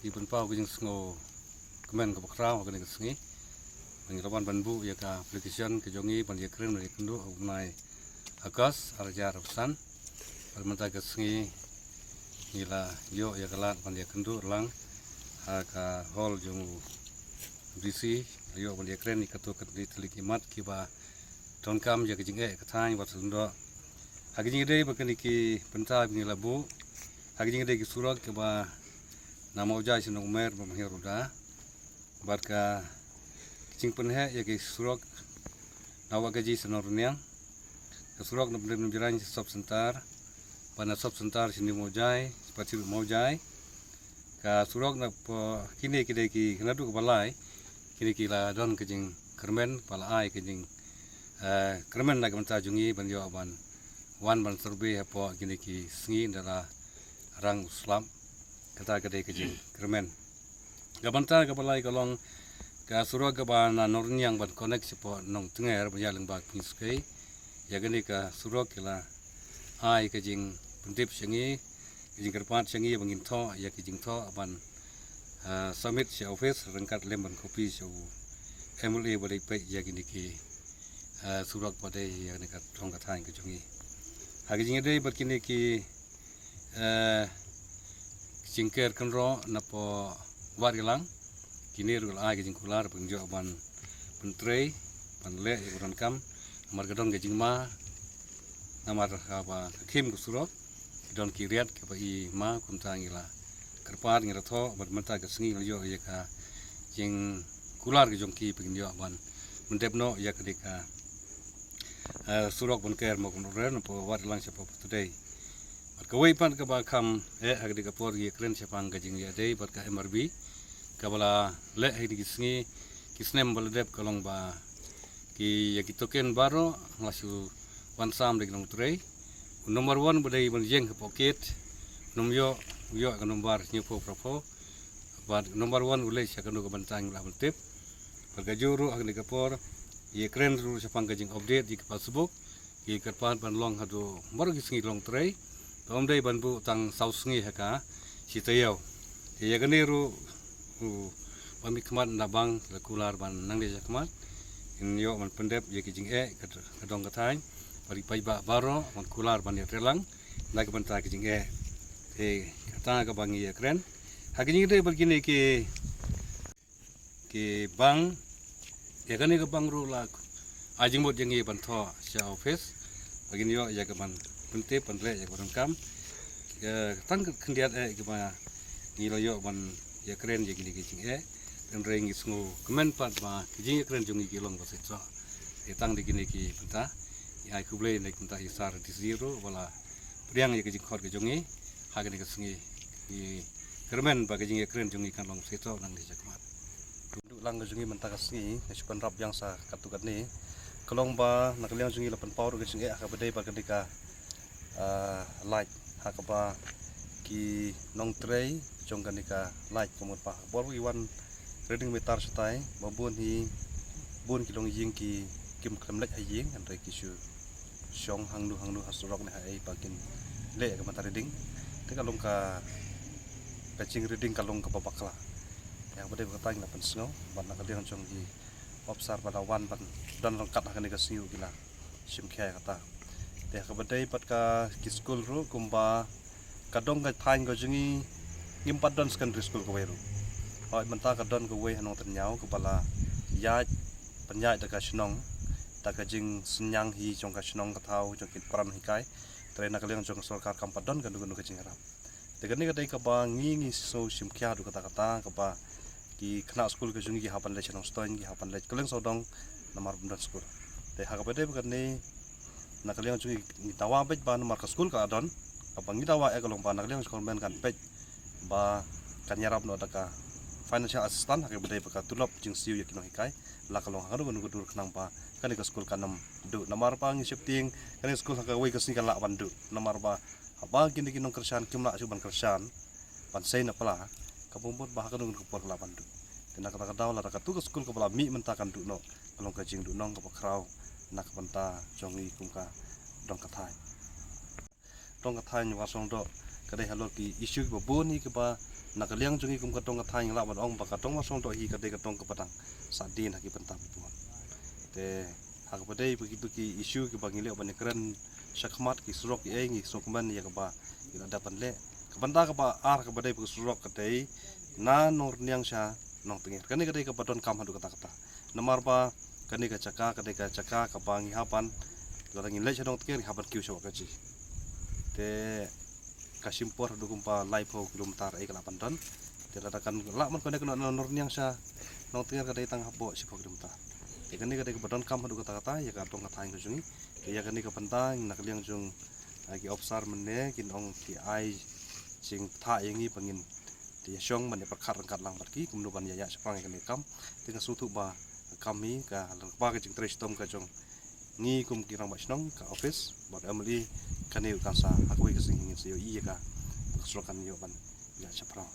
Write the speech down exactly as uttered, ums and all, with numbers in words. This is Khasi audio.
Ki pynpaw ka jingsngewkmen kaba khraw ha kane ka sngi. Ba ngi la wan ban buh ïa ka application ka jong ngi ban ïakren ban ïakynduh ha u bnai August ar hajar arphew san. Bad mynta ka sngi ngi la ïoh ïa ka lad ban ïakynduh lang ha ka hall jong u D C, la ïoh ban ïakren ïa katto katne tylli ki mat kiba donkam ïa ka jingeh ka thaiñ bad sngewdon. Ha ka jingïadei bad kine ki bynta ba ngi la buh, ha ka jingïadei ki surok kiba na Mawjai sha Nongmer bad Mahiaruda. Bad ka jingpynheh ïa ki surok na Wahkaji sha Nongrynniang. Ka surok na Pyndengjrain sha Sub Centre. Bad na Sub Centre sha New Mawjai, sha Pathir Mawjai. Ka surok na pdeng kine ki dei ki, naduh kaba lai, kine ki la don ka jingkyrmen, ba la ai ka jing, eh, kyrmen na ka bynta jong ngi ban ïoh ban wan ban survey hapoh kine ki sngi ynda la rang u slap. Kata ka dei ka jingkyrmen. Ka bynta kaba lai ka long ka surok kaba na Nongrynniang ban connect shapoh Nongtnger ban ïaid lyngba Kmie Skei. Ïa kane ka surok ki la ai ka jingpyntip sha ngi, ka jingkyrpad sha ngi ba ngin thoh ïa ka jingthoh ban, ah, submit sha office ryngkat lem ban copy sha u M L A ba dei peit ïa kine ki, ah, surok ba dei ïa kane ka dong ka thaiñ ka jong ngi. Ha ka jingïadei bad kine ki, eh, jingker kynroh napoh Wad Rilang. Kine ruh la ai ka jingkular ban ïoh ban pyntrei ban leh ïa ka donkam. Namar ka don ka jingma, namar kaba ka khim ka surok, ki don ki riat kiba i ma, kumta ngi la kyrpad ngi la thoh bad mynta ka sngi la ïoh ïa ka jingkular ka jong ki ba ngin ïoh ban pyndep noh ïa ka dei ka, eh, surok ban ker mo kumno ren napoh Wad Rilang shapoh Pathudei. Bad kawei pat kaba kham eh ha ka dei ka por ïakren shaphang ka jingïadei bad ka M R B kaba la leh ha kine ki sngi ki snem ba la dep ka long ba ki ïa ki token baroh la shu wan sam da ki nongtrei. U number one ba dei ban ïeng hapoh kit, nym ïoh, ïoh ka number hynñiewphew phra phew. Bad number one u leit sha kano ka bynta ngim lah ban tip. Bad kajuh ruh ha kane ka por ïakren ruh shaphang ka jing update ïa ki passbook. Ki kyrpad ban long haduh baroh ki sngi long trei. Te ym dei ban buh tang saw sngi ha ka shi taïew. Te ïa kane ruh u ba mih khmat na bang la kular ban nang leit sha khmat. Ngin ïoh ban pyndep ïa ki jingeh ka, ka dong ka thaiñ. Bad ki paidbah baroh ban kular ban ïatreilang na ka bynta ki jingeh. Te kata kaba ngi ïakren ha ka jingïadei bad kine ki ki bank. Ïa kane ka bank ruh la ai jingmut ïa ngi ban thoh sha office ba ngin ïoh ïa ka ban pyntip ban leh ïa ka ban kam. Ïa tang ka khyndiat eh kiba ngi la ïoh ban ïakren ïa kine ki jingeh. Hynrei ngi sngewkmen pat ba ki jingïakren jong ngi ki long ba shisha. Ïa tang da kine ki bynta ngi ai khublei na ka bynta ïa Sir D C ruh ba la pdiang ïa ka jingkhot ka jong ngi ha kane ka sngi. Ngi kyrmen ba ka jingïakren jong ngi kan long shisha nang leit sha khmat. Duh lang ka jong ngi mynta ka sngi, nga shu pynrap biang sa katto katne. Ka long ba na ka liang jong ngi la pynpaw ruh ka jingeh ha kaba dei bad kane ka, ah, light ha kaba ki nongtrei jong kane ka light ka mut ba bor ki wan reading meter shatai ba bun hi, bun ki longïing ki kim khlem leit ha ïing, hynrei ki shu shong hangno hangno ha surok ne ha ei ba kin leh ka mata reading. Te ka long ka, ka jing reading ka long kaba bakla. Ïa kaba dei ba kata ngi la pynsngew bad na ka liang jong ki officer ba da wan ban don ryngkat ha kane ka sngi ki la shim khia ïa kata. Te ha kaba dei bad ka ki skul ruh kumba ka dong ka thaiñ ka jong ngi ngim pat don secondary school kawei ruh. Hooid mynta ka don kawei ha Nongtynñiaw kaba la ïaid pynïaid da ka shnong da ka jingsynñiang hi jong ka shnong ka thaw jong ki pran hikai. Te na ka liang jong ka sorkar kam pat don kano kano ka jingïarap. Te kane ka dei kaba ngi ngi sngew shim khia haduh katta katta kaba ki khynnah skul ka jong ngi ki hap ban leit sha Nongstoiñ, ki hap ban leit kylleng sawdong namar ym don skul. Te ha kaba dei ba kane na ka liang jong ngi ngi dawa beit ba namar ka skul ka don, kaba ngi dawa eh ka long ba na ka liang jong ka government kan peit ba kan ïarap noh da ka financial assistance ha kaba dei ba ka tulop jingsiew ïa ki nonghikai la ka long ha kano kano ka dur khnang ba kane ka skul kan ym duh. Namar ba ngi sheptieng kane ka skul ha kawei ka sngi kan lah ban duh. Namar ba haba kine ki nongkyrshan kim lah shuh ban kyrshan ban sei na pla, ka bym mut ba ha kano kano ka por ka lah ban duh. Te na kata ka daw lada katu ka skul kaba la mih mynta kan duh noh, ka long ka jingduhnong kaba khraw na ka bynta jong ngi kum ka dong ka thaiñ. Dong ka thaiñ Warsong Doh ka dei halor ki issue kiba bun hi kiba na ka liang jong ngi kum ka dong ka thaiñ lah ban ong ba ka dong Marshong Doh hi ka dei ka dong kaba dang sah dien ha ki bynta ba bun. Te ha kaba dei ba kitu ki issue kiba ngi leh ban ïakren shakhmat ki surok ki ei ngi sngewkmen ïa kaba ngi la dep ban leh. Ka bynta kaba ar kaba dei ba ka surok ka dei na Nongrynniang sha Nongtnger. Kane ka dei kaba donkam haduh katta katta. Namar ba kane ka jaka ka dei ka jaka kaba ngi hap ban, lada ngi leit sha Nongtnger ngi hap ban kiew sha Wahkaji. Te ka shim por haduh kumba laiphew kilometer ei ka lah ban don. Te lada kan lah ban connect na Nongrynniang sha Nongtnger ka dei tang hapoh shiphew kilometer. Te kane ka dei kaba donkam haduh katta katta ïa ka dong ka thaiñ ka jong ngi. Te ïa kane ka bynta na ka liang jong, ah, ki officer mynne kin ong ki ai jingthoh ïa ngi ba ngin te ïa shong ban ïa pyrkhat ryngkat lang bad ki kumno ban ïa ïa shaphrang ïa kane ka kam. Te nga sngewthuh ba ka kam hi ka lyngba ka jingtrei shitom ka jong ngi kum ki rangbah shnong, ka office bad M L A, kane kan sa ha kawei ka sngi ngin sa ïohi ïa ka, ka surok kan ïoh ban ïa shaphrang.